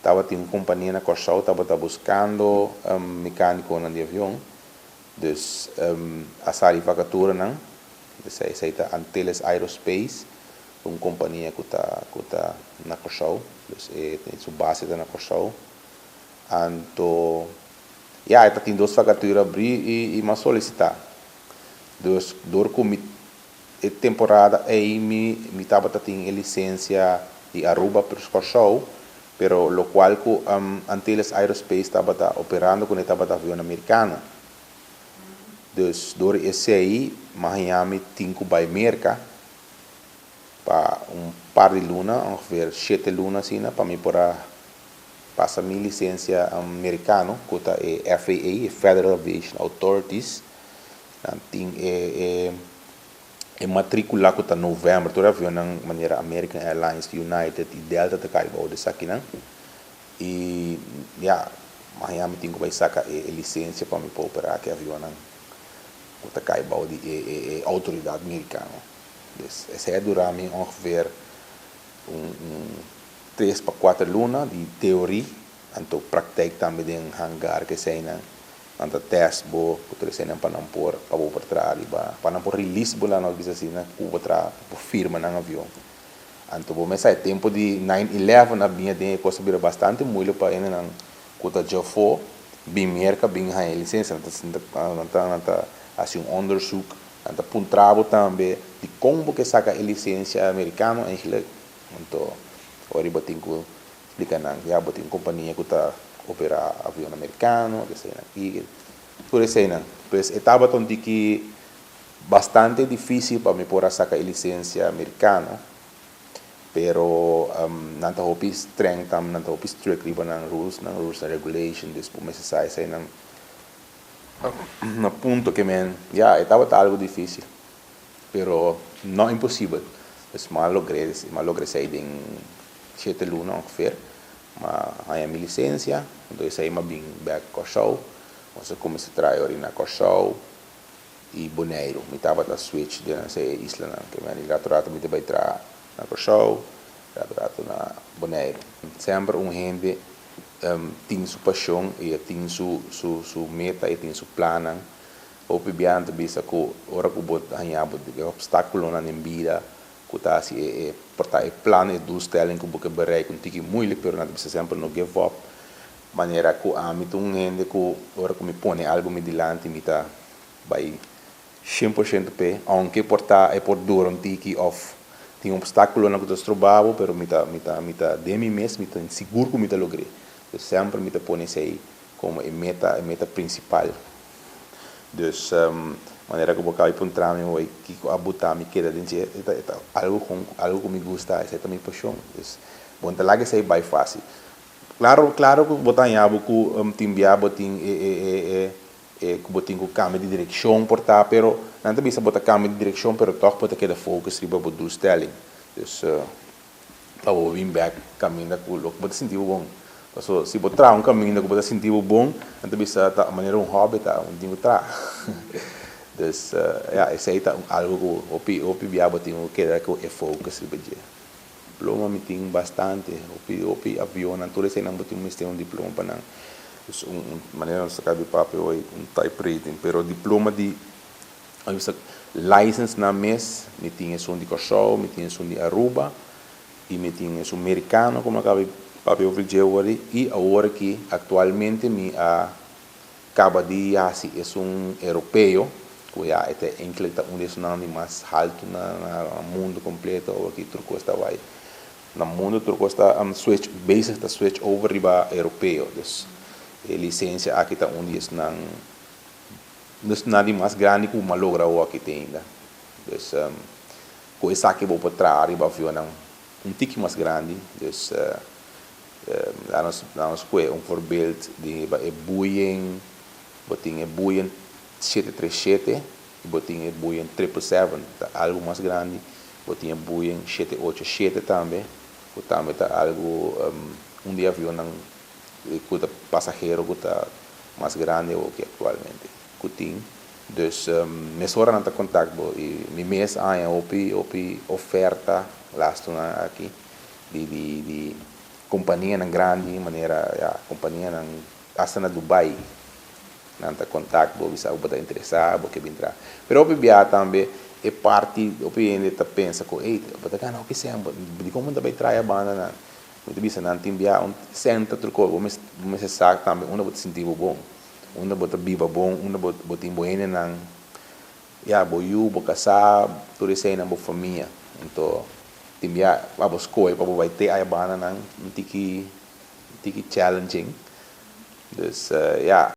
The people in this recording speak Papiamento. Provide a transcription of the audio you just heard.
Tabatin un kompania na Kòrsou tabata buskando mekánikonan di avion, dus a sali vakaturanan. Esei ta Antilles Aerospace, un kompania ku ta na Kòrsou, dus e su base ta na Kòrsou. Anto ja, e tin dos vakatura habrí i m'a solisitá. Dus dor ku mi e temporada ei mi tabata tin e lisensia di Aruba pa Kòrsou, pero lokual ku Antilles Aerospace tabata operando ku tabata avion amerikano. Dus dor esei mi tin ku bai Merka pa un par di luna, ongeveer 7 luna asina, pa mi por a pasa mi lisensia amerikano, ku ta e FAA, Federal Aviation Authorities. Dan tin e matríkula ku ta novèmber, tur avion manera American Airlines, United i Delta ta kai bou di esakinan. I ja, mi tin ku bai saka e lisensia pa mi por operá e avion ku ta kai bou di e outoridat amerikano. Dus esei a dura mi ongeveer un 3 pa 4 luna di teoria, anto praktijk tambe den hangar ku eseinan. Anto test bo, ku tur eseinan pa nan por, pa bo por traha riba, pa nan por release bo laga nos bisa asina, ku bo traha, bo firma nan avion. Anto bo mes sa tempu di 9/11 a bini den e kos a bira bastante moeilijk pa hendenan ku ta djafó bin Merka bin haña lisensia. Nan ta hasi un onderzoek, nan ta puntra bo tambe di kon bo ke saka e lisensia amerikano eigenlijk. Anto ora bo tin ku splika nan, ja, bo tin kompania ku ta operá avion amerikano, eseinan i tur eseinan. Pues e tabata un tiki bastante difísil pa mi por a saka e lisensia amerikano, pero nan ta hopi streng tambe, nan ta hopi strict riba nan rules and regulation, dus bo mester sa eseinan na punto ke men, ja, e tabata algu difísil, pero no imposibel. Dus m'a logra esei den 7 luna ongeveer. M'a haña mi lisensia, anto esei m'a bin bèk Kòrsou. Nos a kuminsá traha na Kòrsou i Boneiru. Mi tabata switch den e islanan. Ke men ratu ratu mi ta bai traha na Kòrsou, ratu ratu na Boneiru. Semper un hende tin su pashon i tin su meta i tin su plannan. Hopi biaha ta bisa ku ora ku bo haña bo opstákulonan den bida, ku ta hasi e por ta e plan, e doelstelling ku bo ke bereik un tiki moeilijk, pero nan ta bisa semper no give up. Manera ku ami ta un hende ku ora ku mi pone algu mi dilanti, mi ta bai 100% p'e, aunke por ta e por dura un tiki òf tin opstákulonan ku ta stroba bo, pero mi ta den mi mes, mi ta sigur ku mi ta logr'é. Dus semper mi ta pone esei komo e meta prinsipal. Dus manera ku bo a kaba di puntra mi hoy, kiko a buta mi keda den dje, e ta algu ku mi gusta, esei ta mi pashon. Dus bo no ta laga esei bai fásil. Klaro, klaro ku bo ta haña bo ku tin bia bo tin e ku bo tin ku kambia di direkshon por ta, pero nan ta bisa bo ta kambia di direkshon, pero tòg bo ta keda focus riba bo doelstelling. Dus pa bo bin bèk kaminda ku loke bo ta sinti bo bon. Paso si bo traha un kaminda ku bo ta sinti bo bon, nan ta bisa ta manera un hobby ta un tin ku traha. Dus ja, esei ta algu ku hopi hopi bia bo tin ku keda ku e focus riba dje. Diploma mi tin bastante, hopi hopi avionnan, tur eseinan bo tin mester un diploma pa nan. Dus un manera nos ta kaba di papia hoy, un type rating, pero diploma di license nan mes, mi tin esun di Kòrsou, mi tin esun di Aruba i mi tin esun merikano ku mi a kaba di papia over dje awor i awor aki aktualmente mi a kaba di hasi esun europeo, ku ya e ta enkele ta un di esunnan di mas altu na mundu kompleto. Awor aki tur kos ta bai na mundu, tur kos ta switch bezig ta switch over riba europeo. Dus e lisensia aki ta un di esunnan di mas grandi ku m'a logra awor aki te ainda. Dus ku esaki bo por traha riba avionnan un tiki mas grandi. Dus laga nos kue un voorbeeld di e Boeing, bo tin e Boeing 737 i bo tin e Boeing 777, ta algu mas grandi. Bo tin e Boeing 787 tambe, ku tambe ta algu un di avionnan ku ta pasahero ku ta mas grandi awor aki aktualmente ku tin. Dus mesora nan ta kontakt bo i mi mes a haña hopi hopi oferta lastunan aki di. Kompanianan grandi, manera, ya, kompanianan hasta na Dubai, nan ta kontaktá bo, bisa bo ta interesá, bo ke bin traha. Pero hopi bia tambe e parti, hopi hende ta pensa ku, "Ei, bo ta gana hopi sèn, di kon bo ta bai traha banda nan?" Mi ta bisa nan, tin bia un sèn ta tur kos. Bo mester sa tambe unda bo ta sinti bo bon, unda bo ta biba bon, unda bo tin bo hendenan, ya, bo yu, bo kasá, tur eseinan, bo famia. Anto tin bia pa bo skohe pa bo bai te aya banda nan, un tiki, tiki challenging. Dus ja.